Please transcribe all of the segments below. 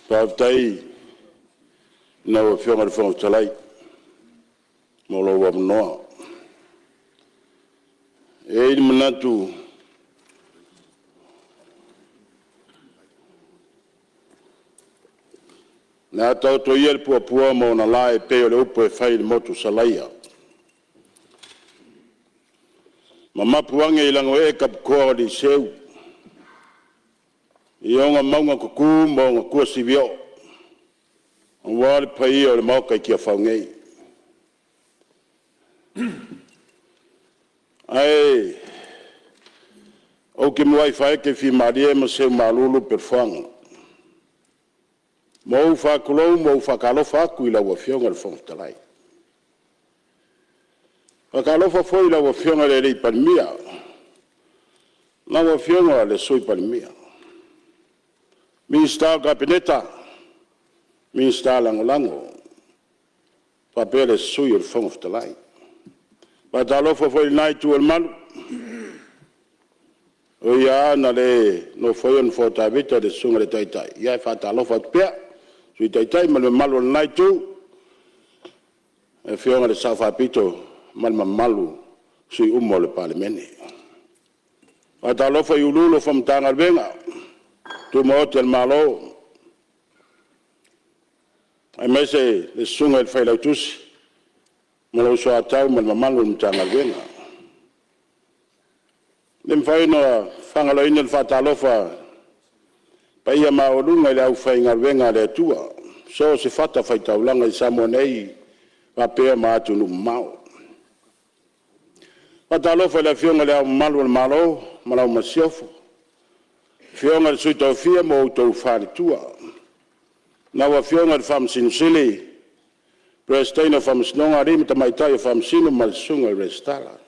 Faafetai i lau Afioga i le Fofoga Fetalai mo lou avanoa. E i ai le manatu o le a taoto ia le puapua ma ona lae e pei o le upu e fai i le motu o Salaia, ma mapu ane i lagoee taputoa o aliiseu i ona mauga tutu ma ona tuasivi oo, aua le paia o le Maota i Tiafau nei. Ae ou te muai faaetefimalie ma seumalulu le pelefofoga ma ou faatulou ma ou faatalofa atu i lau Afioga i le Fofoga Fetalai. E faatalofa foi i lau Afioga i le Palemia, lau Afioga i le Sui Palemia, Minisita o le Kapeneta, Minisita Lagolago faapea le Sui o le Fofoga Fetalai. E faatalofa foi i lena Itu o le Malu, e ui lava ina le nofoia le nofoa o Tavita i le susuga i le Taitai, ia ae faatalofa atu pea i le Sui Taitai ma le mamalu o lena Itu, le Afioga i le Sao Faapito ma le mamalu o sui usufono uma o le Palemene. E faatalofa i Ofisa Sili o Pulega o Matagaluega Tumaoti a le Malo, aemaise le Susuga i le Failautusi ma lou Soatau ma le mamalu o le Matagaluega. E le mafai ona faagaloina le faatalofa i le paia maualuga i le aufaigaluega a le Atua i so o se fatafaitaulaga i Samoa nei faapea ma atunuu mamao. E faatalofa i le Afioga i Le Ao Mamalu o le Malo ma lau Masiofo, le Afioga i le Sui Tofia ma outou faletua, lau Afioga i le Faamasino Sili, Peresetene o le Faamasinoga, Alii ma Tamaitai Faamasino ma le Susuga i le Resitara.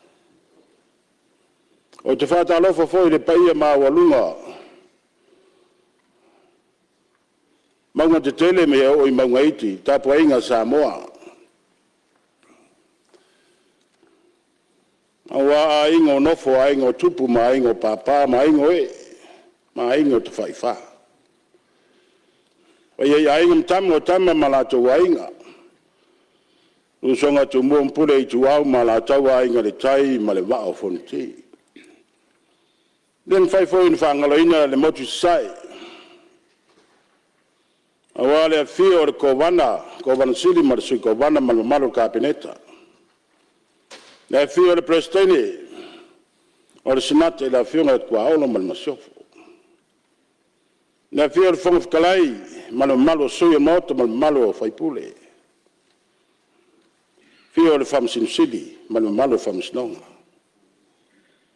Ou te faatalofa foi i le paia maualuga o mauga tetele e oo i mauga iti, le tapuaiga a Samoa, aua Aiga o Nofo, Aiga o Tupu ma Aiga o Papa ma Aiga o Ee, ma Aiga o Tafaifa. Le paia i Aiga ma Tama, o Tama ma o latou Aiga, le usoga a Tumua ma Pule, Ituau ma Alataua, Aiga i le Tai ma le Vaa o Fonoti. E le mafai foi ona faagaloina le motu i Sasae, aua le afio o le Kovana, Kovana Sili ma le Sui Kovana ma le mamalu o le Kapeneta, le afio o le Peresetene o le Senate, le Afioga ia Tuaolo ma le Masiofo. Le afio o le Fofoga Fetalai ma le mamalu o sui o le Maota ma le mamalu o sui usufono. Afio le Faamasino Sili ma le mamalu o le Faamasinoga. O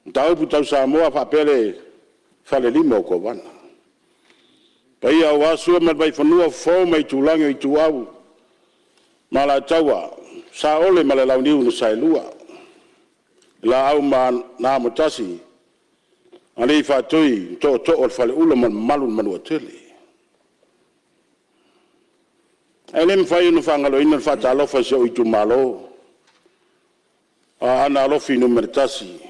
Mataupu Tau Samoa faapea le Falelima o Kovana. O paia aua Sua ma le Vaifanua, Fofo ma Aitulagi, Ituau ma Alataua, Saole ma le Launiu na Saelua, le Laau na Amotasi, Alii Faatui, Tootoo o le Faleula ma le mamalu i le Manuatele. Ae le mafai ona faagaloina le faatalofa i si ou itumalo o Aana Alofi Nu.1,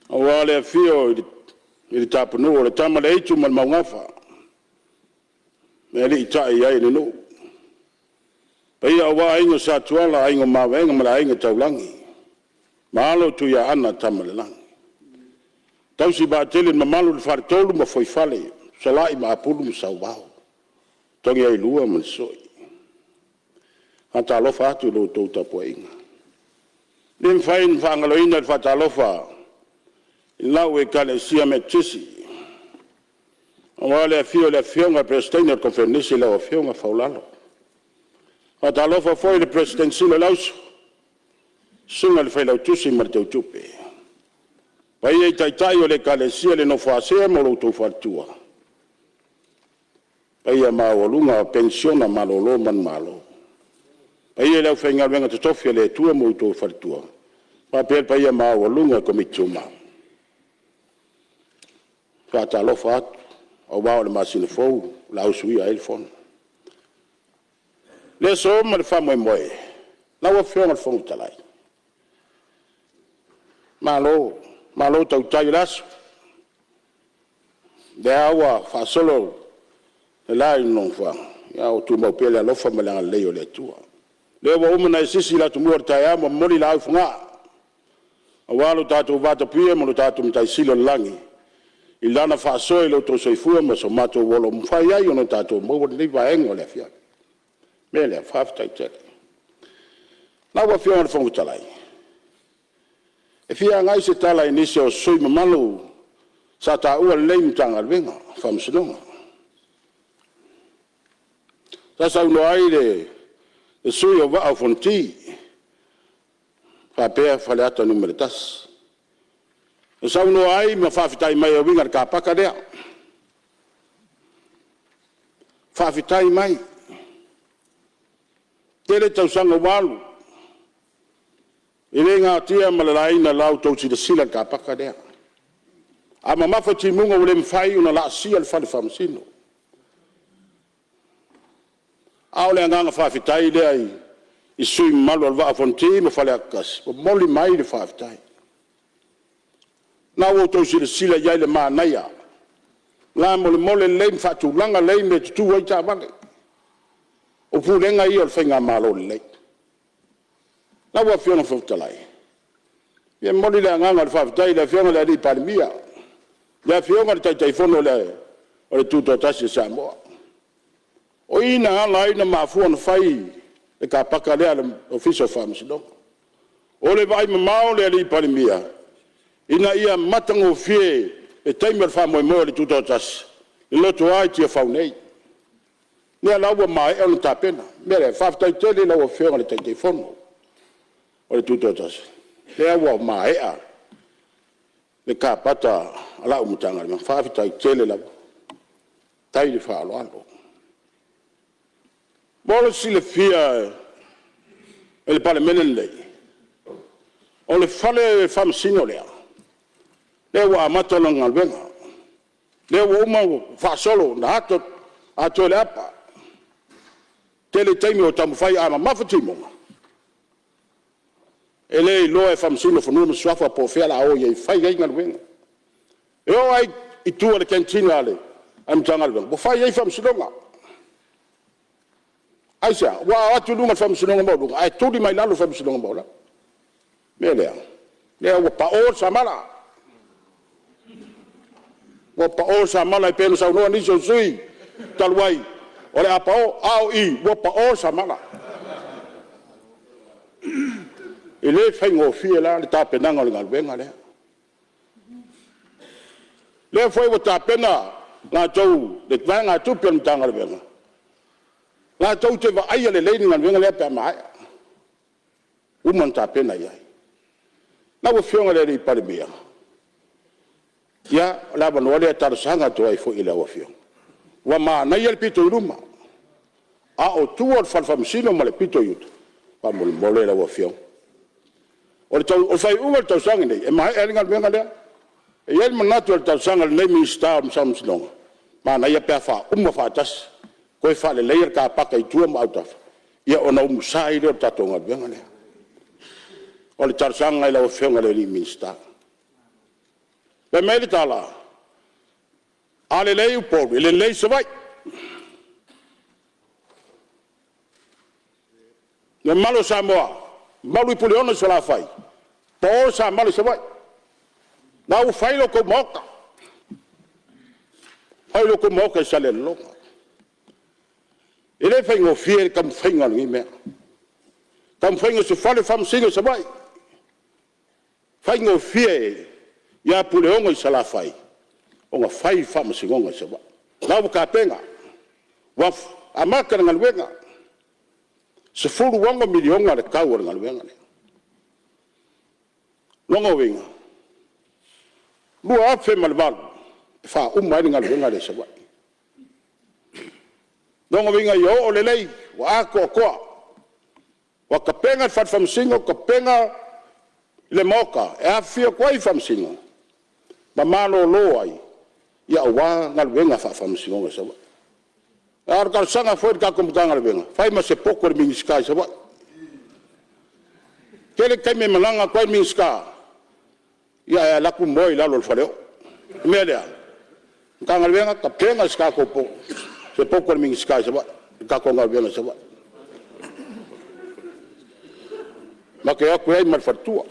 aua le afio i le Tapunuu, le Tama a le Aitu ma le Maugafa e aliitai i ai le nuu, le paia aua Aiga Sa Tuala, Aiga o Mavaega ma le Aiga Taulagi, ma alo o Tuiaana Tamaalelagi, e tausi vaatele e le mamalu i le Faletolu ma Fuaifale, Fesolai ma Apulu ma Sauao, Togiailua ma Soi. E faatalofa atu i la outou tapuaiga. E le mafai ona faagaloina le faatalofa i lau Ekalesia Metotisi, aua le afio o le Afioga i le Peresetene o le Koneferenisi lau Afioga Faulalo. E faatalofa foi i le Peresetene Sili o le Auso, susuga i le Failautusi ma le Teutupe. Le paia i Taitai o le Ekalesia i le nofo a Sea ma lo outou faletua, le paia maualuga o Penisiona malolo manumalo. Le paia i le aufaigaluega totofi a le Atua ma outou faletua, faapea le paia maualuga o le Komiti Tumau. E faatalofa atu aua o le masina fou o le a usuia ai le Fono. O le aso ma le faamoemoe, lau Afioga i le Fofoga Fetalai, malo, malo tautai o le aso. O lea lava ua faasolo Le la i le nofoaga, a o tumau pea le alofa ma le agalelei o le Atua. O lea ua uma ona e sisi le atumua o le taeao ma momoli laau i Fogaa aua lo tatou vatapuia ma lo tatou Matai Sili i le lagi i Lana faasoa i lo outou soifua ma so matou ola ua mafai ai ona tatou maua lenei vaega o le afiafi. O le mea lea, faafetai tele. Lau Afioga i le Fofoga Fetalai, e fia agai se tala i nisi o sui usufono mamalu sa taua lenei Matagaluega o Faamasinoga. Sa saunoa ai le sui usufono o le Vaa o Fonoti faapea Faleata 1. Na saunoa ai ma faafetai mai e uiga i le car paka lea. Faafetai mai. Tele tausaga ua alu, e le natia ma le laina i la outou silasila i le car paka lea. A mamafa timuga ua le mafai ona laasia le fale faamasino. A o le agaga faafetai lea i sui usufono mamalu o le Vaa o Fonoti ma Faleata 1, momoli mai le faafetai. O lena ua outou silasila i ai i le manaia, lamolemole lelei ma faatulaga lelei mea e tutu ai taavale. O pulega ia o le faigamalo lelei. Lau Afioga i le Fofoga Fetalai, e momoli le agaga o le faafetai i le Afioga i le Palemia, le Afioga i le Taitaifono o le Tutoatasi o Samoa. O i na ala ai ona mafua ona fai le car paka lea a le Ofisa o Faamasinoga. O le vaaimamao o le Palemia, ina ia matagofie le taimi o le faamoemoe o le Tutoatasi, i le lotoa i Tiafau nei. O lea la ua maea ona tapena. O le mea lea, faafetai tele i lau Afioga i le Taitaifono o le Tutoatasi, o lea ua maea le kapata a lau Matagaluega. Faafetai tele lava. Faafetai le faaaloalo. Mo le silafia e le Palemene lenei, o le fale faamasino lea, lea ua amata lana galuega, lea ua uma ona faasolo ona atoa le apa. E tele taimi o taumafai a mamafa timuga, e le iloa e Faamasino o Fanua ma Suafa po o fea o le a o i ai e fai ai galuega. E oo lava i tua i le canteen a le Matagaluega, ua fai ai faamasinoga. Aisea? Aua a o atu i luga i le faamasinoga maualuga, ae tuli mai lalo i le faamasinoga maualalo. O le mea lea, o lea ua pao le samala, ua pao le samala e pei ona saunoa nisi o sui usufono talu ai, o le a pao, a o i, ua pao le samala. E le faigofie la le tapenaga o le galuega lea. O lea foi ua tapena latou le vaegatupe a le Matagaluega, latou te vaaia lelei le galuega lea pe a maea, ua uma ona tapena i ai. Lau Afioga i le Palemia, ia, o le avanoa lea e talosaga atu ai foi i lau Afioga, ua manaia le pito i luma, a o tua o le Fale Faamasino ma le pito i uta, faamolemole lau Afioga. O le faaiuga o le tausaga lenei e maea ai le galuega lea. E i ai le manatu o le talosaga a lenei Minisita o Faamasinoga, manaia pe a faauma faatasi, toe faaleleia le car paka i tua ma autafa, ia ona umusa ai lea o le tatou galuega lea. O le talosaga i lau Afioga i le Minisita. Fai mai le tala, a lelei Upolu, e lelei Savaii. Le mamalu o Samoa, mamalu i Puleono i Salafai, pao le samala i Savaii, o la ua fai lo outou Maota, fai lo outou Maota i Salelologa. E le faigofie le taumafaiga o lenei mea, le taumafaiga o se fale faamasino i Savaii. E faigofie ia Puleono i Salafai ona fai faamasinoga i Savaii. O la ua tapena, ua amata le galuega, e $16 miliona le tau o le galuega lea. O lona uiga, e 2008 e faauma ai le galuega lea i Savaii. O lona uiga ia oo lelei, ua atoatoa, ua tapena le fale faamasino, tapena le maota e afifio atu ai faamasino ma malolo ai, aua galuega faa-faamasinoga i Savaii. A o le talosaga foi i le tatou Matagaluega, fai ma se poto i le Minisita i Savaii. E tele taimi e malaga atu ai le Minisita, ae alu atu moe i lalo o le faleoo. O le mea lea, Matagaluega, tapena se se potu a le Minisita i Savaii i le tatou galuega i Savaii. Matou te o atu e ai ma le faletua.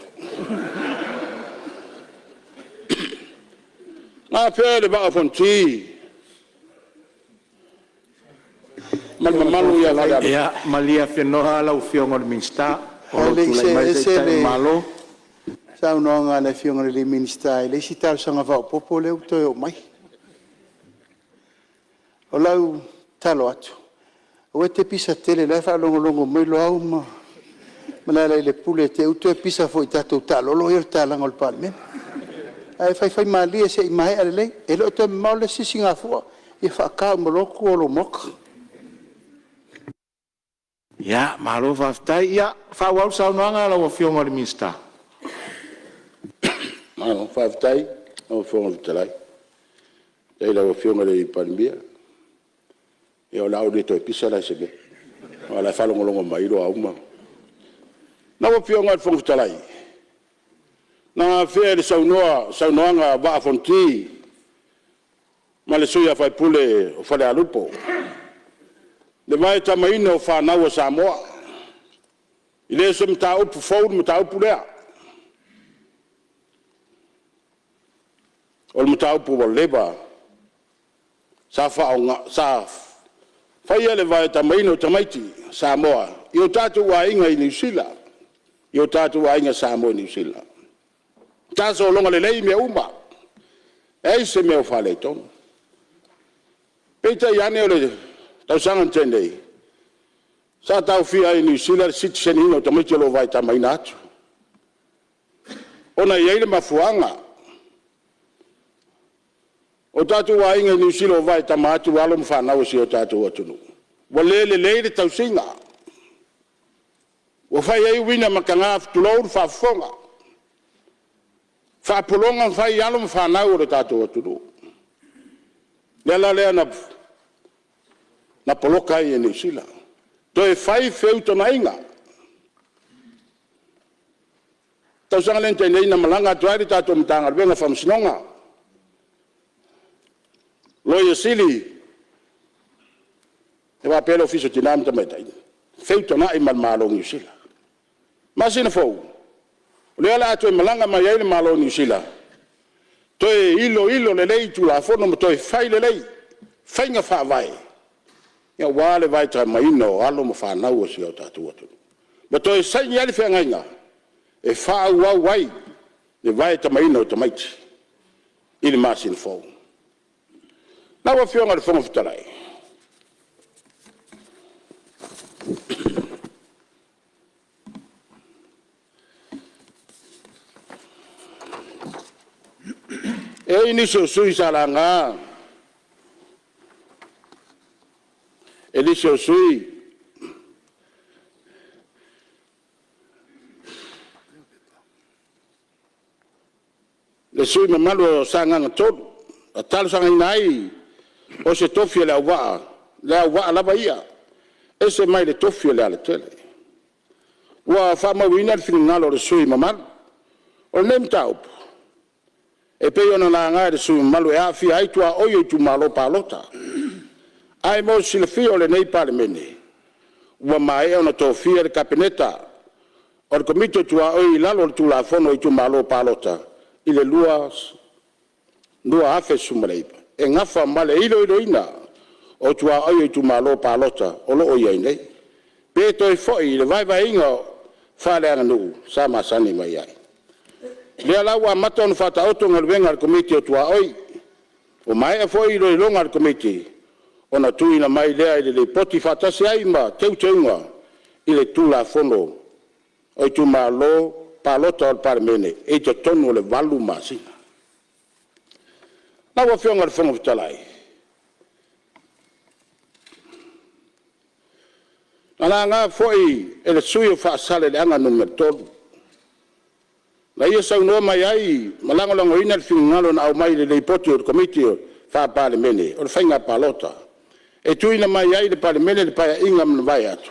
Na afea e le Vaa o Fonoti ma le mamalu ia Falealupo... Ia malie afenoa lau Afioga i le Minisita o lo Ae o le i tulai see mai le ese Taitai o le le Malo. saunoaga a le Afioga i le Minisita i le isi talosaga faaopoopo lea ua toe oo mai. O lau tatalo atu, aua e te pisa tele o la e faalogologo mai Loau ma Lealailepule i te i ua toe pisa foi i tatou taalolo ia i le tatalaga o le Palemene. Ae faifaimalie se i maea lelei. E le o toe mamao le isi sisigafua, ia faata uma loa tua o lou maota. Ia malo faafetai. Ia faaauau le saunoaga a lau Afioga i le Minisita. Malo faafetai i lau Afioga i le Fofoga Fetalai. Faafetai i lau Afioga i le Palemia. Ia o le a ou le toe pisa la i se mea, aua o la e faalogologo mai Loau ma… Lau Afioga i le Fofoga Fetalai, na afea i le saunoaga a le Vaa o Fonoti ma le sui usufono o Falealupo le vaetamaina o fanau a Samoa. E le o se mataupu fou le mataupu lea. O le mataupu ua leva sa faia le vaetamaina o tamaiti Samoa i o tatou aiga i Niu Sila, i o tatou aiga Samoa i Niu Sila. Sa sologa lelei mea uma, leai se mea o faaletonu. Peitai ane o le tausaga na tea nei, sa taofia ai e Niu Sila le sitiseniina o tamaiti o lo o vaetamaina atu, ona e i ai le mafuaaga. O tatou aiga i Niu Sila o vaetama atu alo ma fanau a si o tatou atunuu, ua le lelei le tausiga, ua fai ai uiga mataga tulou le faafofoga, faapologa fai alo ma fanau a lo tatou atunuu. O le ala lea na poloka ai e Niu Sila, toe fai feutanaiga. O le tausaga lea na tea nei na malaga atu ai le tatou Matagaluega o Faamasinoga, Loia Sili faapea le Ofisa o Tina ma Tamaitai, feutanai ma le Malo o Niu Sila. Masina fou, o lea o le a toe malaga mai ai le Malo o Niu Sila, toe iloilo lelei Tulafono ma toe fai lelei faiga faavae aua le vaetamaina o alo ma fanau a si o tatou atunuu, ma toe saini ai le feagaiga e faaauau ai le vaetamaina o tamaiti i le masina fou. Lau Afioga i le Fofoga Fetalai, e i ai nisi o sui usufono sa laga e nisi o sui usufono le sui usufono mamalu o Sagaga 3, na talosagaina ai o se tofi o Leauvaa lava ia, e ese mai le tofi o Lealatele. Ua faamauina le finagalo o le sui usufono mamalu. O lenei mataupu e pei ona laga e le sui usufono mamalu e aafia ai tuaoi o itumalo palota. Ae mo le silafia e lenei Palemene, ua maea ona tofia le Kapeneta o le Komiti o Tuaoi i lalo o le Tulafono o Itumalo Palota i le 2019, e nafa ma le iloiloina o tuaoi o itumalo palota o lo o i ai nei, pe toe foi i le vaevaeina faaleaganuu sa masani mai ai. O lea la ua amata ona faataoto galuega a le Komiti o Tuaoi. Ua maea foi iloiloga a le Komiti, ona tuuina mai lea o le Lipoti faatasi ai ma Teuteuga i le Tulafono o Itumalo Palota o le Palemene i totonu o le 8 masina. Lau Afioga i le Fofoga Fetalai, na laga foi e le sui usufono mo Faasaleleaga 3, na ia saunoa mai ai ma lagolagoina le finagalo na aumai i le Lipoti a le Komiti Faa-Palemene o le Faiga Palota e tuuina mai ai i le Palemene i le Paeaiga na mavae atu,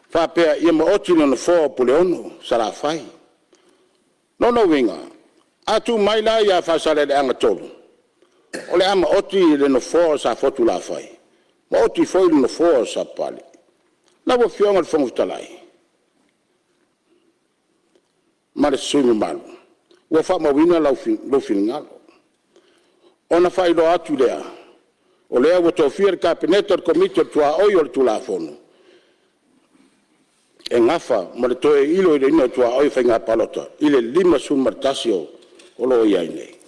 faapea ia maoti le nofoa o Puleono i Salafai. O lona uiga, a tuu mai la ia Faasaleleaga 3, o le a maoti le nofoa o Safotulafai? Maoti foi le nofoa o Sapapalii. Lau Afioga i le Fofoga Fetalai ma le sui usufono mamalu, ua faamauina lou finagalo. Ona faailoa atu lea, o lea ua tofia le Kapeneta i le Komiti o le tuaoi o le Tulafono e nafa ma le toe iloiloina o tuaoi o Faiga Palota i le 51 o lo o i ai nei.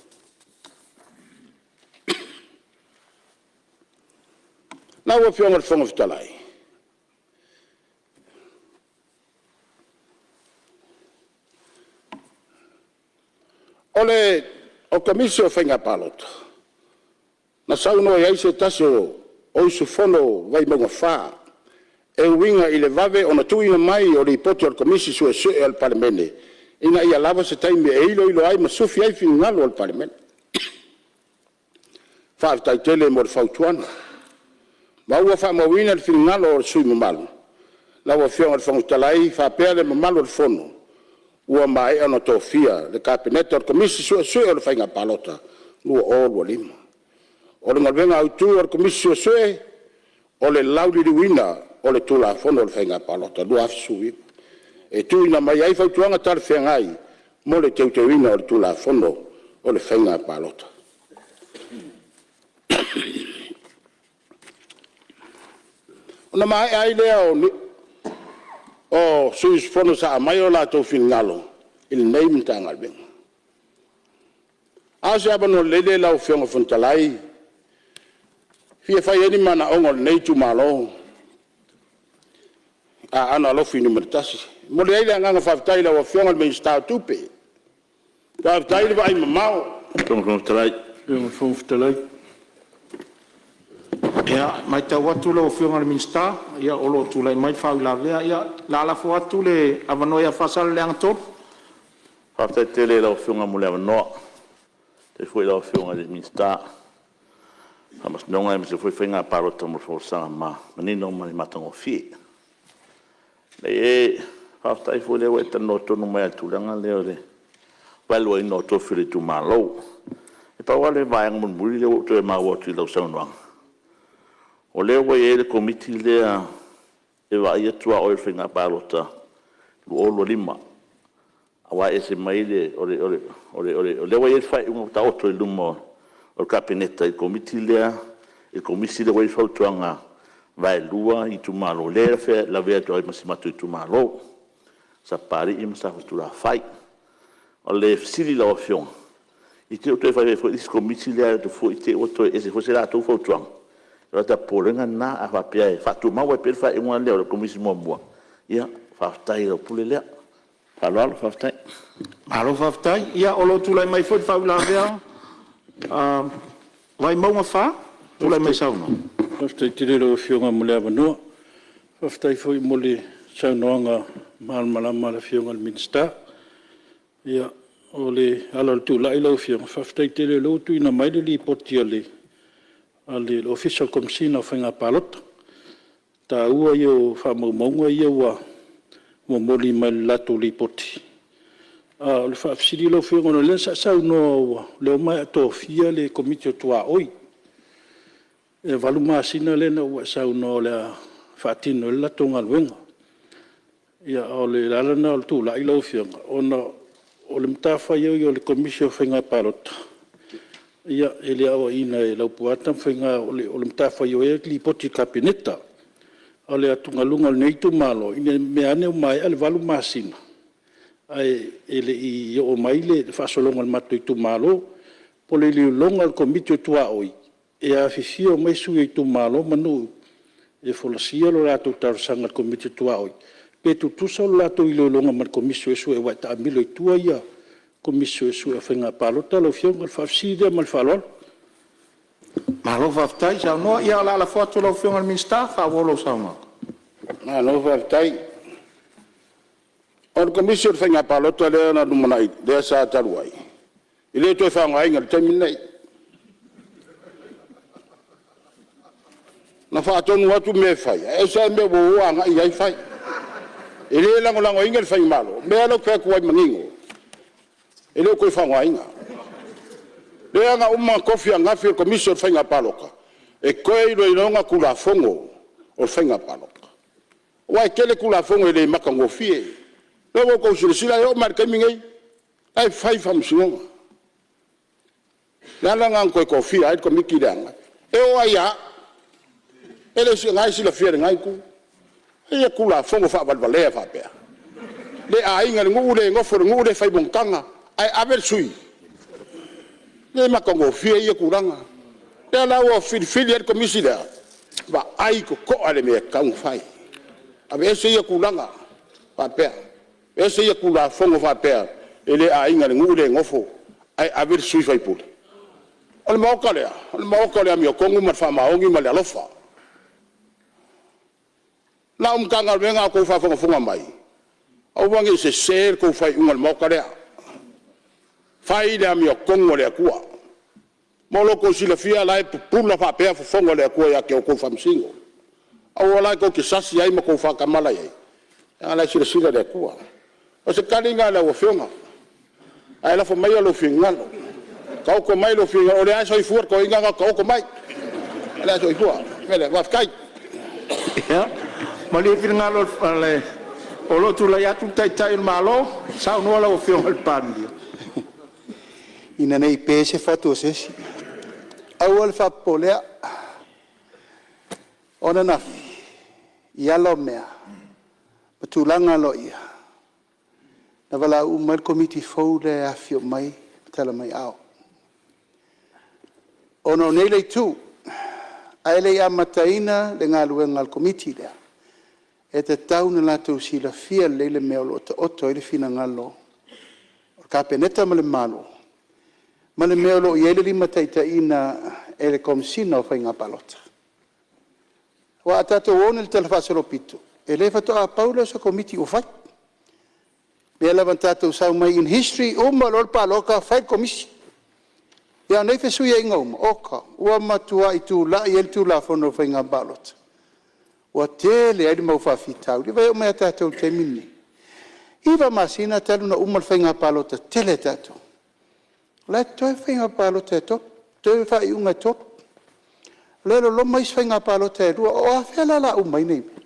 Lau Afioga i le Fofoga Fetalai, o le Komisi o Faiga Palota, na saunoa i ai se tasi o sui usufono o Vaimauga 4 e uiga i le vave ona tuuina mai o Lipoti a le Komisi Suesue a le Palemene, ina ia lava se taimi e iloilo ai ma sufi ai finagalo o le Palemene. Faafetai tele mo le fautuaga. Ma ua faamauina le finagalo o le sui usufono mamalu. Lau Afioga i le Fofoga Fetalai faapea le mamalu o le Fono, ua maea ona tofia le Kapeneta o le Komisi Suesue o le Faiga Palota 2025. O le galuega autu a le Komisi Suesue, o le lauliliuina o le Tulafono o Faiga Palota 2019, e tuuina mai ai fautuaga talafeagai mo le teuteuina o le Tulafono o Faiga Palota. Ona maea ai lea o sui usufono sa aumai o latou finagalo i lenei Matagaluega. A o se avanoa lelei lenei lau Afioga i le Fofoga Fetalai e fia fai ai ni manaoga o lenei itumalo Aana Alofi 1. E momoli ai le agaga faafetai i lau Afioga i le Minisita o Tupe, faafetai le vaaimamao. Ia, e matau atu lau Afioga i le Minisita o lo o tulai mai le faauilavea. Ia, o le a lafo atu le avanoa ia Faasaleleaga 3. Faafetai tele i lau Afioga mo le avanoa. Faafetai foi i lau Afioga i le Minisita o Faamasinoga aemaise foi o Faiga Palota mo le folasaga manino ma le matagofie. E faafetai foi o lea ua e talanoa tonu mai lava i le tulaga lea o le value aina o tofi o le itumalo. E pau lava le vaega mulimuli lea ua ou toe maua atu i lau saunoaga, o lea ua i ai le Komiti lea e vaaia tuaoi o le Faiga Palota 2025, aua e ese mai le… o lea ua i ai le faaiuga ua taoto i luma o le Kapeneta i le Komiti lea, le Komisi lea ua i ai le fautuaga vaelua itumalo, lea e lavea atu ai ma si o matou itumalo, Sapapalii ma Safotulafai. O le fesili i lau Afioga, i te i ua toe fai ai foi le isi Komisi lea alu atu foi te i ua toe ese foi se latou fautuaga? O lota popolega lena. A faapea e faatumau ai pea le faaiuga lea o le Komisi muamua, ia faafetai i lau pule lea. Ma le faaaloalo faafetai. Malo faafetai. Ia o lo o tulai mai foi le faauilavea a Vaimauga 4. Tulai mai e saunoa. Faafetai tele i lau Afioga mo le avanoa. Faafetai foi mo le saunoaga malamalama a le Afioga i le Minisita. Ia, o le ala o le tulai lau Afioga, faafetai tele o lea ua tuuina mai le Lipoti a le Ofisa o le Komesina o Faiga Palota. O le taua ia o faamaumauga ia ua momoli mai e le latou Lipoti. A o le faafesili lau Afioga ona o lea sa e saunoa o lea ua maea tofia le Komiti o Tuaoi, e 8 masina lea na ua e saunoa o le a faatino ai le latou galuega. Ia o le ala lena o le tulai lau Afioga, ona o le matafaioi a le Komisi o Faiga Palota, e le aoaiina e Laupua Tamafaiga, o le matafaioi lava o le lipoti i le Kapeneta. A o le atugaluga o lenei itumalo, ina ne i meaane ua maea le 8 masina ae le i oo mai le faasologa i le matou itumalo. O le iloiloga a le Komiti o Tuaoi, e afifio mai sui o itumalo ma nuu e folasia le latou talosaga i le Komiti o Tuaoi, pe tutusa le latou iloiloga ma le Komisi Suesue aua e taamilo i tua le Komisi Suesue o Faiga Palota lau Afioga. O le faafesili lea ma le faaaloalo. Malo faafetai saunoa. Ia o le a lafo atu i lau Afioga i le Minisita e faaauau lau saunoaga. Malo faafetai. O le Komisi o le Faiga Palota lea sa talu ai, e le toe faaaogaina i le taimi lenei. Na faatonu atu mea e fai, ae ese lava mea ua o agai i ai fai. E le lagolagoina le faigamalo. O le mea lea ou te fai atu ai manino, e le o toe faaaogaina. Lea na uma ona tofi ananafi le Komisi o le Faiga Palota E toe iloiloga Tulafono o Faiga Palota, aua e tele Tulafono e le matagofie. O lea ua outou silasila e oo mai lava i le taimi lenei, o la e fai faamasinoga. O le ala lena na toe tofia ai le Komiti lea ananafi. E oo lava ia au, o lena e silafia e lena Itu, e a Tulafono faavalevalea faapea? Le aiga i le nuu, le nofo i le nuu, le fai monotaga, ae ave le sui? E le matagofie ia tulaga. O lea la ua filifili ai le Komisi lea, vaai totoa i le mea e tatau ona fai. Aveese ia tulaga faapea, aveese ia Tulafono faapea e le aiga i le nuu le nofo ae ave le sui faipule. O le Maota lea, o le Maota o le amiotonu ma le faamaoni ma le alofa. O lau Matagaluega a o outou faafogafoga mai, aua ne i sese le tou faaiuga i le Maota lea. Fai le amiotonu a le Atua. Mo lo outou silafia o la e pupula faapea fofoga o le Atua ia te outou Faamasino. Aua la tou te sasi ai ma tou faatamala i ai, leaga o la e silasila le Atua. O se tali lena i lau Afioga, ae lafo maia lou finagalo, taoto mai lou finagalo, o lea lava e soifua le toeaina lena, taoto mai, o lea e soifua. O le mea lea, faafetai. Ia, malie le finagalo o lo o tulai atu le Taitai o le Malo. Saunoa lau Afioga i le Palemia. Ina ne i pe se fatu a se isi, aua le faapopole'a. O ananafi i ala o mea ma tulaga aloaia na valaau uma ai le Komiti fou lea e afifio mai ma tala mai aao. Ona o nei le itu, ae le i amataina le galuega a le Komiti lea, e tatau ona latou silafia lelei le mea o lo o taoto ai le finagalo o le Kapeneta ma le Malo, ma le mea o lo o i ai le limataitaiina e le Komesina o Faiga Palota. Aua a tatou o nei i le talafaasolopito, e le faatoa pau lea o se Komiti ua fai. O lea lava na tatou sau mai in history, uma loa le palota fai le komisi. A o nei fesuiaiga uma, oka, ua matuai tulai ai le Tulafono o Faiga Palota ua tele ai le mau faafitauli. Vaai uma ia tatou i le taimi lenei, e 9 masina talu ona uma le faiga palota tele a tatou, o la e totoe faiga palota e 3, toe faaiuga e 3. O lea e loloma isi faiga palota e 2. O afea la o le a uma ai nei mea?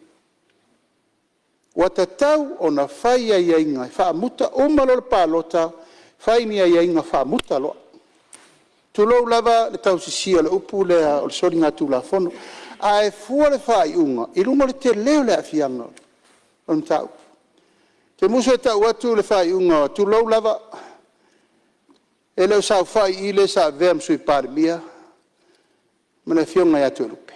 Ua tatau ona fai aiaiga e faamuta, uma loa le palota fai ni aiaiga faamuta loa. Tulou lava le tausisia o le upu lea o le soligatulafono, ae fua le faaiuga i luga o le tele o le aafiaga o le mataupu. Ou te musu e tau atu le faaiuga, tulou lava, e le o saofai i i le sa avea ma Sui Palemia ma le Afioga ia Toelupe.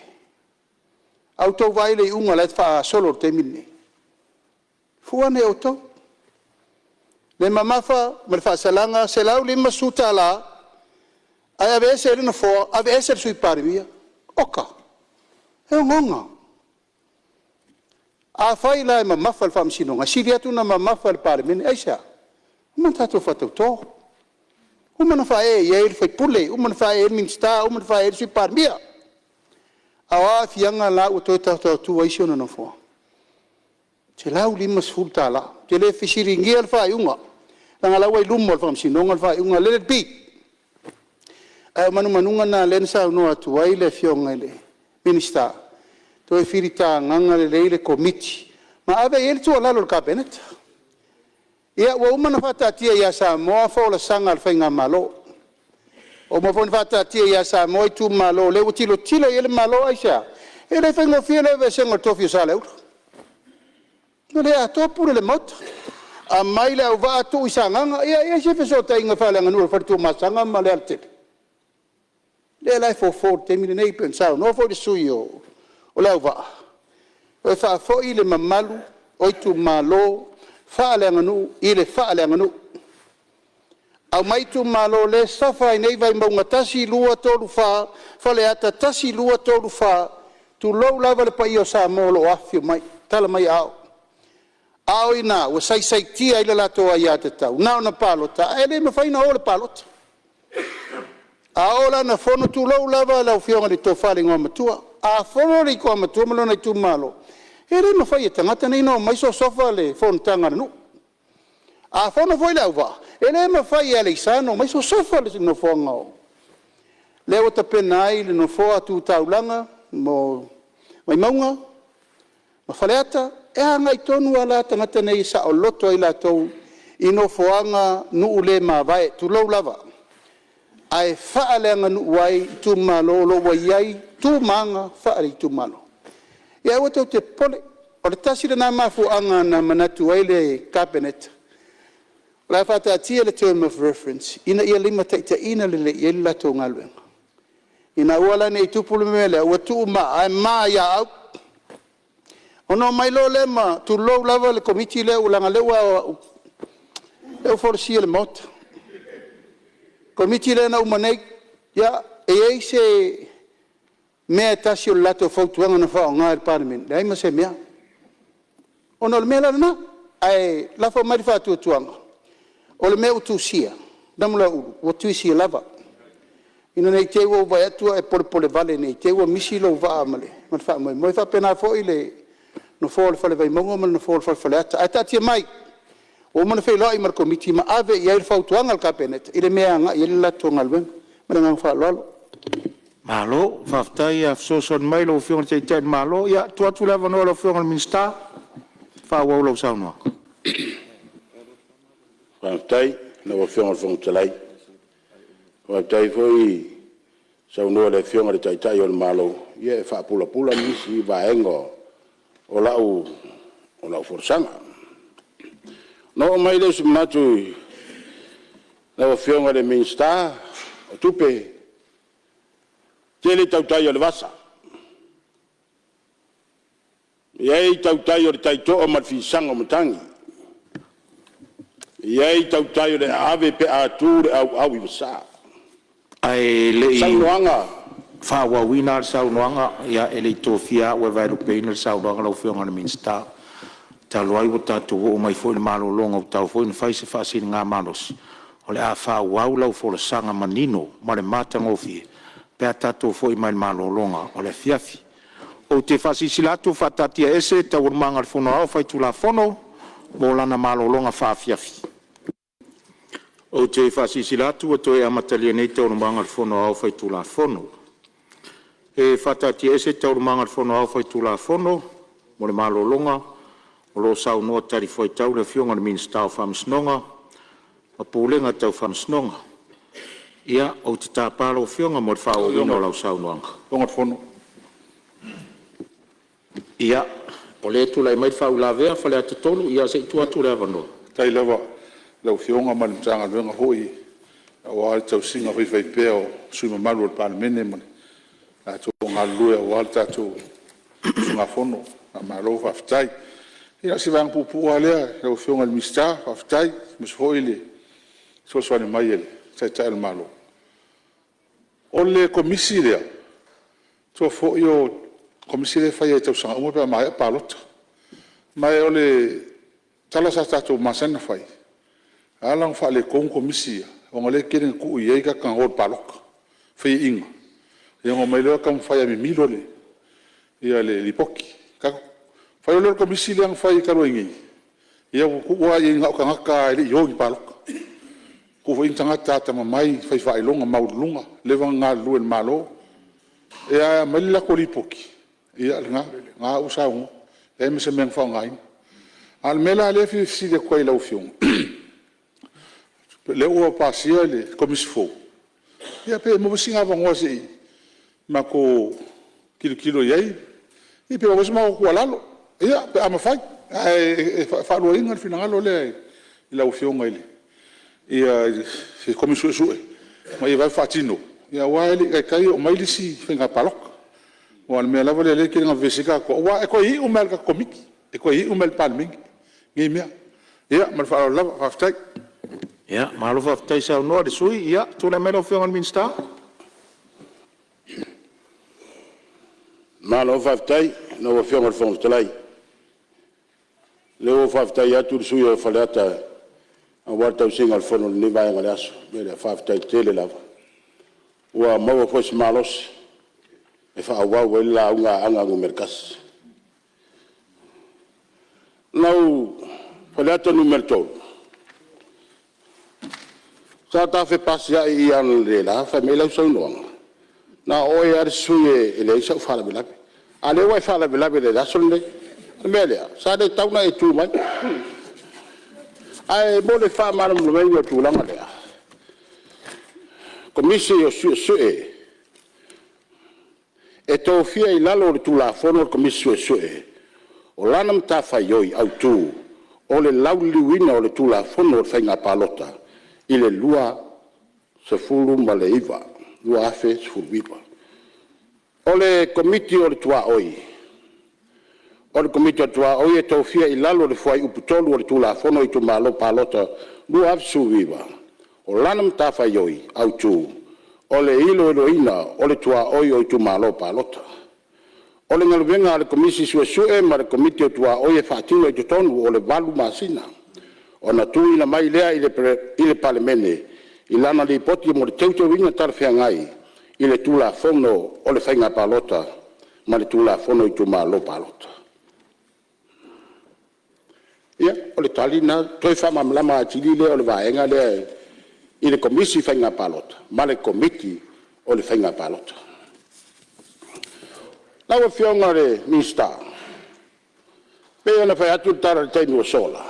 A outou vaai i le iuga o la e faagasolo i le taimi lenei? Fua ane e outou le mamafa ma le faasalaga, $150 ae aveese ai le nofoa, aveese le Sui Palemia. Oka, e ogaoga. Afai la e mamafa i le Faamasinoga, e sili atu ona mamafa i le Palemene. Aisea? Ua uma ona tatou faatauto, uma ona faaee i ai le sui usufono, uma ona faaee i ai le Minisita, uma ona faaee i ai le Sui Palemia. A o a aafiaga la ua toe taotao atu ai isi ona nofoa? $150. Ou te le fesiligia le faaiuga, leaga o la e ua i luma o le Faamasinoga le faaiuga, let it be. Ae o manumanuga lena o lea na saunoa atu ai le Afioga i le Minisita, toe filitagaga lelei le Komiti ma ave i ai le tuualalo i le Kapeneta. Ia ua uma ona faataatia ia Samoa folasaga a le faigamalo, ua uma foi ona faataatia ia Samoa itumalo o lea ua tilotilo i ai le Malo. Aisea? E le faigofie le aveeseina o le tofi o Saleaula. E le atoa pule i le Maota. Aumai Leauvaa tuu i Sagaga, ia e i ai se fesootaiga faaleaganuu a le fale Tuamasaga ma Lealatele? O lea la e fofo i le taimi lenei pei ona saunoa foi le sui usufono o Leauvaa, toe faafoi le mamalu o itumalo faaleaganuu i le faaleaganuu. Aumai itumalo o lea e safa ai nei Vaimauga 1, 2, 3, 4, Faleata 1, 2, 3, 4, tulou lava le paia o Samoa o lo o afifio mai, tala mai aao. A o i ina ua saisaitia ai le latou aiatatau na ona palota ae le mafai ona o i le palota. A oo la ina fono, tulou lava lau Afioga i le Tofa i le Igoamatua, a fono le Igoamatua ma lona itumalo, e le mafai e tagata nei ona omai sosofa le fonotaga a le nuu. A fono foi Leauvaa, e le mafai e Aleisa ona omai sosofa le nofoaga o… Lea ua tapena ai le nofoa tu taulaga mo Vaimauga ma Faleata, e agai tonu lava la tagata nei e saoloto ai latou i nofoaga nuu le mavae, tulou lava, ae faaleaganuu ai itumalo o lo o ua i ai tu ma aga faaitumalo. Ia aua tou te popole, o le tasi lena mafuaaga na manatu ai le Kapeneta, o le a faataatia le term of reference ina ia limataitaiina lelei i ai le latou galuega, ina ia aua la ne i tupu le mea lea, ua tuuma ae ma ia au. Ona omai loa lea ma tulou lava le Komiti lea leaga o lea ua folasia i le Maota, le Komiti lea na uma nei. Ia, e i ai se mea e tasi o le latou fautuaga na faaaoga e le Palemene? Leai ma se mea. Ona o le mea la lena, ae lafo mai le faatuatuaga, o le mea ua tusia, Namulauulu, ua tusia lava, ina ne i te i ua ou vaai atu ua e polepolevale ne i te i ua misi lou vaa ma le faamoemoe. E faapena foi le nofoa o le Fale Vaimauga ma le nofoa o le Fale Faleata. Ae taatia mai, ua uma ona feiloai ma le Komiti ma ave i ai le fautuaga a le Kapeneta i le mea e agai i ai le latou galuega. Ma le agaga faaaloalo. Malo faafetai fesoasoani mai i lau Afioga i le Taitai o le Malo. Ia, tuu atu le avanoa i lau Afioga i le Minisita e faaauau lau saunoaga. Faafetai i lau Afioga i le Fofoga Fetalai, faafetai foi saunoa i le Afioga i le Taitai o le Malo e faapulapula nisi vaega o lau folasaga. Ona oo mai lea o se manatu i lau Afioga i le Minisita o Tupe, e tele tautai o le vasa. E i ai tautai o le taitoa ma le fisaga o matagi, e i ai tautai o le aave pe a tu le auauivasa. Ae O le i saunoaga faaauauina le saunoaga, e le i tofia lava au e vaelupeina le saunoaga lau Afioga i le Minisita. Talu ai ua tatou oo mai foi i le malologa ua tatau foi ona fai se faasiligamalosi, o le a faaauau lau folasaga manino ma le matagofie pe a tatou foi mai le malologa o le afiafi. Ou te faasilasila atu ua faataatiaese Taualumaga a le Fono Aoao Faitulafono mo lana malologa faafiafi. Ou te faasilasila atu ua toe amatalia nei Taualumaga a le Fono Aoao Faitulafono. E faataatiaese Taualumaga a le Fono Aoao Faitulafono mo le malologa o lo o saunoa talifuaitau le Afioga i le Minisita o Faamasinoga ma Pulega Tau Faamasinoga. Ia, ou te tapa lau Afioga mo le faaauauina o lau saunoaga. Ia, o lea e tulai mai le faauilavea a Faleata 3, ia se i tuu atu le avanoa. Faafetai lava i lau Afioga ma le Matagaluega foi aua le tausiga faifaipea o sui usufono mamalu o le Palemene ma le latou galulue aua le tatou usugafono. Faamalo faafetai. Ia o si vaega puupuu lava lea lau Afioga i le Minisita, faafetai, aemaise foi le fesoasoani mai a le Taitai o le Malo. O le Komisi lea, manatua foi o le Komisi lea e fai lava i tausaga uma pe a maea palota. Ma o le tala sa tatou masani ona fai, e ala ona faaletonu Komisi ia, ona o lea e tele ina tuu i ai tagata na o i le palota, faiaina, ia ona omai loa lea taumafai lava e mimilo le lipoti. Fai loa lea o le Komisi lea na fai talu ai nei, ia ua tuu lava i ai na o tagata lava e le i o i ni palota, tuu foi i ai ni tagata atamamai, fai faailoga maualuluga, ua leva ona galulue i le Malo. Ae aumai le latou lipoti, ia o lena, o lena ua saunoa, leai ma se mea na faaaogaina. A o le mea la lea e fia fesili atu ai i lau Afioga, o lea ua pasia le Komisi fou, ia pe maua sina avanoa se i matou tilotilo i ai, ia pe maua foi se matou tuualalo, ia, pe a mafai. Ae faaluaina le finagalo lea i lau Afioga i se Komisi Suesue ina ia vave faatino, aua e le i taitai oo mai le isi faiga palota. Aua o le mea lava lea o lea e tele ina vevesi ai tatou, aua e toe iu mai lava i le tatou Komiti, e toe iu mai lava i le Palemene nei mea. Ia ma le faaaloalo lava. Faafetai. Malo faafetai saunoa i le sui usufono. Ia, tulai mai lau Afioga i le Minisita. Malo faafetai i lau Afioga i le Fofoga Fetalai. O lea ua ou faafetai atu i le sui usufono o Faleata aua le tausiga o le fono i lenei vaega o le aso. O le mea lea, faafetai tele lava. Ua maua foi se malosi e faaauau ai le lauga a Aana Alofi 1. Faleata 3, sa ta fepasiai i analeila fai mai lau saunoaga, Na o oe lava le sui usufono e leai sau faalavelave, a o lea ua e faalavelave i le aso lenei. O le mea lea, sa le tatau ona e tu mai. Ae mo le faamalamalamaina o le tulaga lea, Komisi Suesue, e tofia i lalo o le Tulafono a le Komisi Suesue, o lana matafaioi autu, o le lauliliuina o le Tulafono o Faiga Palota i le 2019. O le Komiti o le Tuaoi, o le Komiti o le Tuaoi e tofia i lalo o le Fuaiupu 3 o le Tulafono o Itumalo Palota 2019, o lana matafaioi autu, o le iloiloina o le tuaoi o itumalo palota. O le galuega a le Komisi Suesue ma le Komiti o Tuaoi e faatino i totonu o le 8 masina, ona tuuina mai lea i le Palemene i lana Lipoti mo le teuteuina talafeagai i le Tulafono o Faiga Palota ma le Tulafono o Itumalo Palota. Ia, o le tali lena, toe faamalamalama atili lea o le vaega lea i le Komisi o Faiga Palota ma le Komiti o le Faiga Palota. Lau Afioga i le Minisita, e pei ona fai atu le tala i le taimi ua sola, e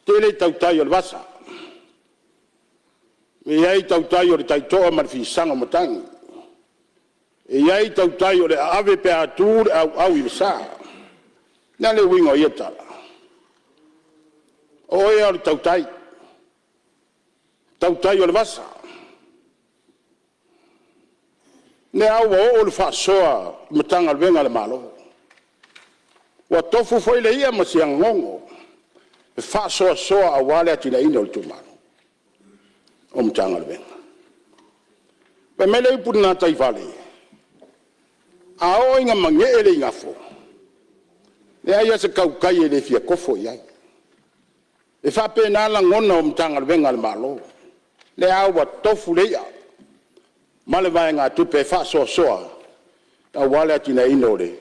tele tautai o le vasa. E i ai tautai o le taitoa ma le fisaga o matagi. E i ai tautai o le aave pe a tu le auau i le sa. O le a le uiga o ia tala? O oe lava o le tautai, tautai o le vasa. O lea lava ua oo le faasoa i Matagaluega a le Malo, ua tofu foi le ia ma si ana gogo e faasoasoa aua le atiaeina o itumalo, o Matagaluega. Fai mai le upu i le gataifale, a oo ina manee le igafo, e leai lava se tautai e le fia tofo i ai. E faapena lagona o Matagaluega a le Malo, o lea lava ua tofu le ia ma le vaegatupe e faasoasoa aua le atiaeina o le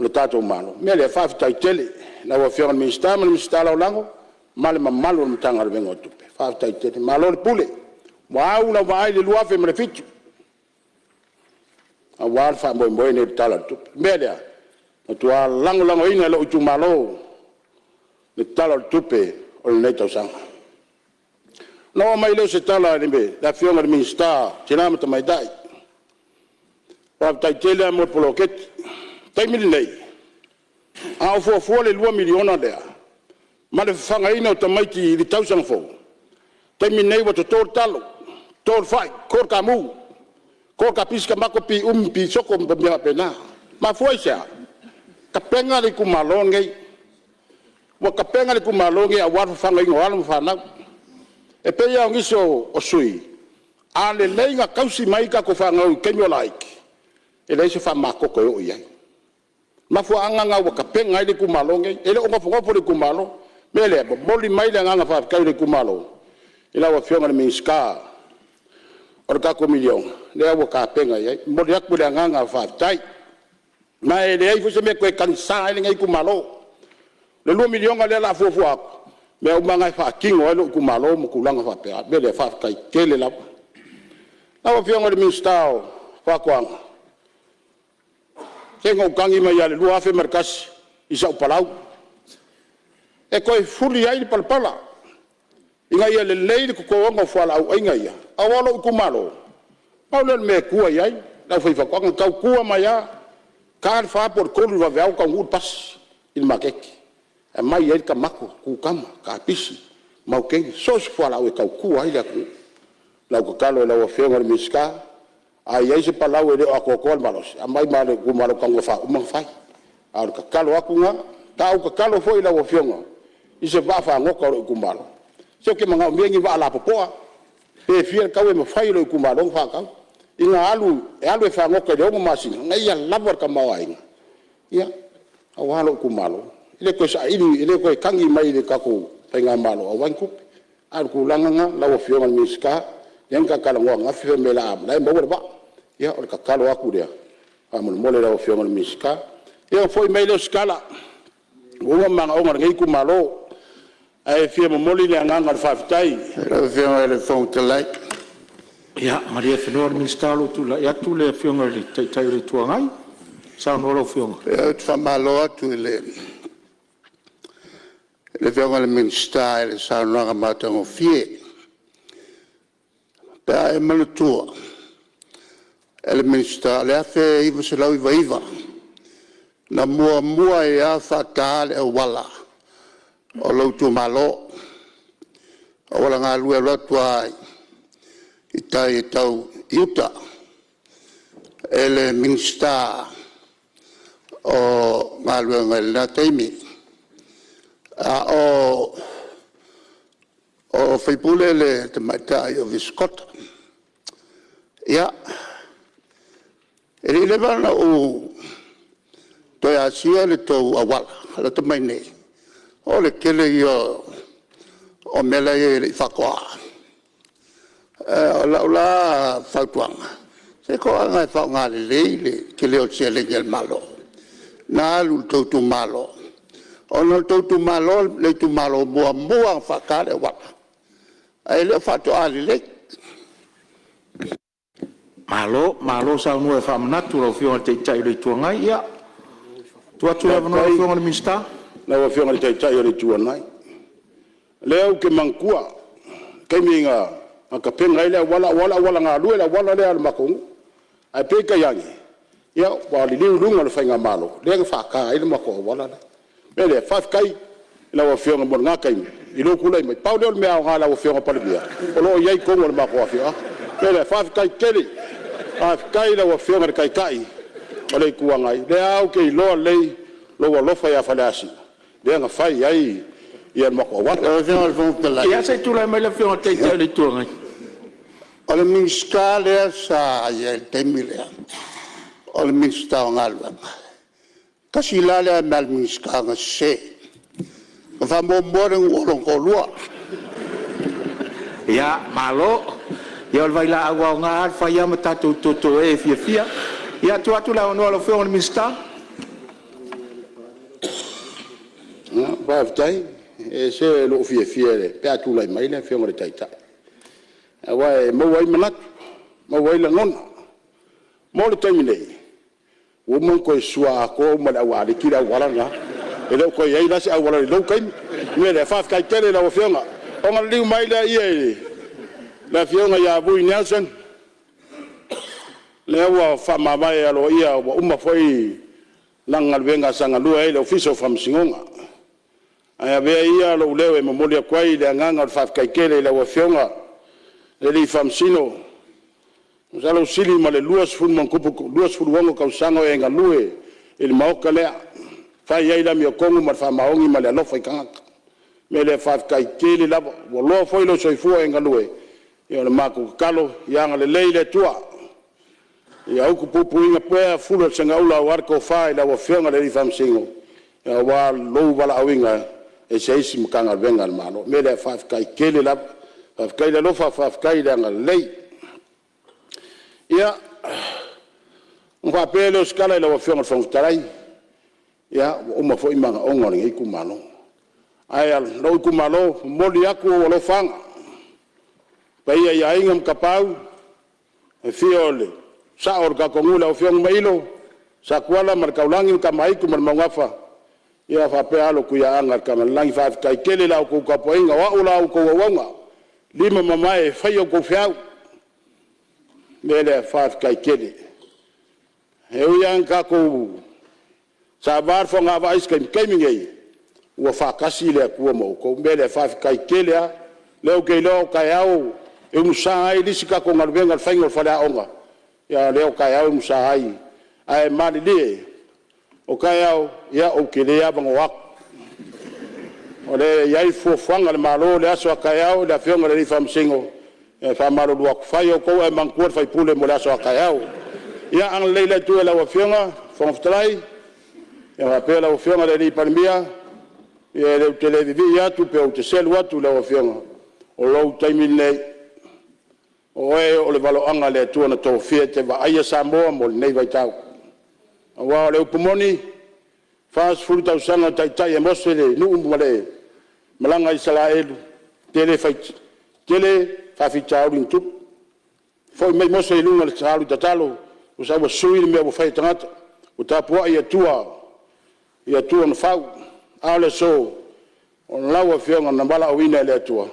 tatou Malo. O le mea lea, faafetai tele i lau Afioga i le Minisita ma le Minisita Lagolago ma le mamalu o le Matagaluega o Tupe. Faafetai tele. Malo le pule. Ua au lau vaai i le 2007 aua le faamoemoe lenei i le Tala o le Tupe. O le mea lea, e matua lagolagoina e lou itumalo le Tala o le Tupe o lenei tausaga. Ona oo mai lea o se tala i le Afioga i le Minisita o Tina ma Tamaitai. Faafetai tele lava mo le poloketi. O le taimi lenei, a o fuafua le $2 miliona lea ma le fafagaina o tamaiti i le tausaga fou, o le taimi lenei ua toto le talo, toto le fai, toto le taamu, toto le kapisi tamato, piiumi, pissota ma mea faapena. E mafua i se a? Tapena le itumalo lenei, ua tapena le itumalo lenei aua le fafagaina o alo ma fanau. E pei lava o nisi o sui usufono, a lelei ona tausi mai tatou fanau i taimi o laiti, e leai se faamamatoto e oo i ai. O le mafuaaga lena ua tapena ai le itumalo lenei. E le o nofonofo le itumalo. O le mea lea, e momoli mai le agaga faafetai o le itumalo i lau Afioga i le Minisita o le tatou miliona, lea ua tapena i ai. E momoli atu le agaga faafetai. Ma e leai foi se mea e toe tagisa ai lenei itumalo. O le $2 miliona lea o le a fuafua atu, o mea uma lava na e faatino ai lou itumalo ma tulaga faapea. O le mea lea, faafetai tele lava. Lau Afioga i le Minisita o Faatoaga, se na ou tagi mai lava i le 2001 i sau palau, e toe fuli ai le palapala, ina ia lelei le totoina o fualaau aina ia, aua o lou itumalo, pau lea o le mea e tua i ai le aufaifaatoaga. E tau mai lava, ta le 4 po o le 3 i le vaveao taunuu le pasi i le maketi e aumai ai tamato, kukama, kapisi, maukeni, so o se fualaau e tautua ai le atunuu. O lau tatalo i lau Afioga i le Minisita, a i ai se palau e le o atoatoa le malosi, aumai ma lou itumalo ou te tago e faauma ona fai. A o le tatalo atu lena. Sa ou tatalo foi i lau Afioga i se vaafagota o lou itumalo. Se ou te manaomia ni vaa lapopoa, pe fia le tau e mafai e lou itumalo ona faatau, ina ia alu e fagota i le 6 masina, ina ia lava le tamaoaiga aua lou itumalo. E le toe saili, e le toe tagi mai i le tatou faigamalo aua ni tupe. A o le tulaga lena lau Afioga i le Minisita, lea na ta talanoa ananafi fai mai o la e maua le vaa. Ia o le tatalo atu lea faamolemole lau Afioga i le Minisita. Ia ona foi mai lea o se tala, ua uma manaoga o lenei itumalo, ae fia momoli le agaga o le faafetai. Lau Afioga i le Fofoga Fetalai… Ia malie le Minisita o lo o tulai atu le Afioga i le Taitai o le Itu Agai. Saunoa lau Afioga. Ou te faamalo atu i le Afioga i le Minisita i le saunoaga matagofie. Pe a e manatua e le Minisita o le 1999 na muamua ai lava faata le auala o lou itumalo, auala galue e alu atu lava i tai e tau i uta e le Minisita o Galuega i lena taimi, a o faipule le tamaitai o Vilesikota. Ia, e le i leva ona ou toe asia le tou auala lata mai nei, o le tele ia o mea la e i ai e le i faatoa. O lau la fautuaga, se toaga e faaaoga lelei le tele o le seleni a le Malo na alu i le tou itumalo, ona o le tou itumalo le itumalo muamua na faata le auala, ae le o faatoa lelei. Malo, malo saunoa e faamanatu i lau Afioga i le Taitai o le Itu Agai. Ia, tuu atu le avanoa i lau Afioga i le Minisita. Faafetai i lau Afioga i le Taitai o le Itu Agai. O lea ou te manatua le taimi na tapena ai le auala aua o le auala galue le auala lea o le matou nuu. Ae peitai ane, ua liliu luga o le faigamalo lea na faata ai le matou auala lea. O le mea lea, faafetai i lau Afioga mo lena taimi i lou tulai mai. Pau lea o le mea aoga i lau Afioga i le Palemia, o lo o i ai i totonu o le matou afioaga. O le mea lea, faafetai tele, faafetai i lau Afioga i le Taitai o le Itu Agai, o lea lava ou te iloa lelei lou alofa ia Faleasiu, lea na fai ai le matou auala. Lau Afioga i le Fofoga Fetalai, Ia se i tulai mai le Afioga i le Taitai o le Itu Agai. O le Minisita lea sa i ai i le taimi lea, o le Minisita o Galuega, tasi la lea mea a le Minisita na sese, na faamuamua le nuu o lona toalua. Ia, malo. Ia o le vailaau aoga lava le fai ma tatou toto e fiafia. Ia tuu atu le avanoa i lau Afioga i le Minisita. Faafetai. E ese lou fiafia pe a tulai mai le Afioga i le Taitai, aua e maua ai manatu, maua ai lagona. Mo le taimi nei, ua uma ona toe sua atoa uma e le au Aleki le auala lena, e le o toe i ai la se auala i lou taimi. O le mea lea, faafetai tele i lau Afioga. Ona liliu mai lea i le Afioga ia Vui Nelson, lea ua faamavae aloaia ua uma foi lana galuega sa galue ai i le Ofisa o Faamasinoga. Ae avea ia lou leo e momoli atu ai le agaga o le faafetai tele i lau Afioga i le Faamasino. Masalo ua sili ma le 26 tausaga o e galue i le Maota lea, e fai ai le amiotonu ma le faamaoni ma le alofa i tagata. O le mea lea, faafetai tele lava. Ua loa foi lou soifua o e galue, ia o le matou tatalo, ia agalelei le Atua, ia utupupuina pea fula o le segaula aua le tofa i lau Afioga i le Faamasino, aua lou valaauina i se isi Matagaluega a le Malo. O le mea lea, faafetai tele lava, faafetai le alofa faafetai le agalelei. Ia, ona faapea lea o se tala i lau Afioga i le Fofoga Fetalai, ia ua uma foi manaoga o lenei itumalo. Ae lou itumalo, momoli atu ou alofaaga i le paia i Aiga ma Tapaau, le afio o le Sao o le tatou nuu lau Afioga Mailo, Satuala ma le Taulagi, Tama a Aitu ma le Maugafa, faapea alo o Tuiaana Tamaalelagi. Faafetai tele i la outou tapuaiga, o au o la outou auauna, e lima mamae e fai a outou feau. O le mea lea, faafetai tele. E ui lava ina tatou sava i le fogavaa i isi taimi, o le taimi lenei, ua faatasi le Atua ma outou. O le mea lea, faafetai tele lava. O lea ou te iloa o taeao e umusa ai le isi tatou galuega o le faiga o le faleaoga, a o lea o taeao e umusa ai. Ae malilie, o taeao, ia ou te le avanoa atu, o lea e i ai fuafuaga a le Malo i le aso a taeao le Afioga i le Faamasino, e faamalulu atu, fai a outou ae manatua le sui usufono mo le aso a taeao. Ia agalelei le Atua i lau Afioga i le Fofoga Fetalai, faapea lau Afioga i le Palemia, ia ou te le vivii atu pe ou te selu atu i lau Afioga, o lou taimi lenei, o oe o le valoaga a le Atua na tofia e te vaaia Samoa mo lenei vaitau. Aua o le upu moni, e 40 tausaga o taitai e Mose le nuu ma le malaga a Isaraelu, e tele faafitauli na tupu. Foi mai Mose i luga sa alu i tatalo, ua sui le mea ua fai e tagata, ua tapuai i Atua na fau, a o le aso, o lau Afioga na valaauina e le Atua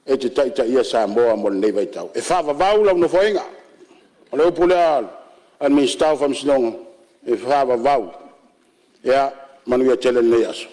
e te taitaia Samoa mo lenei vaitau. E faavavau lau Nofoaiga. O le upu lea a le Minisita o Faamasinoga, e faavavau. Ia manuia tele lenei aso.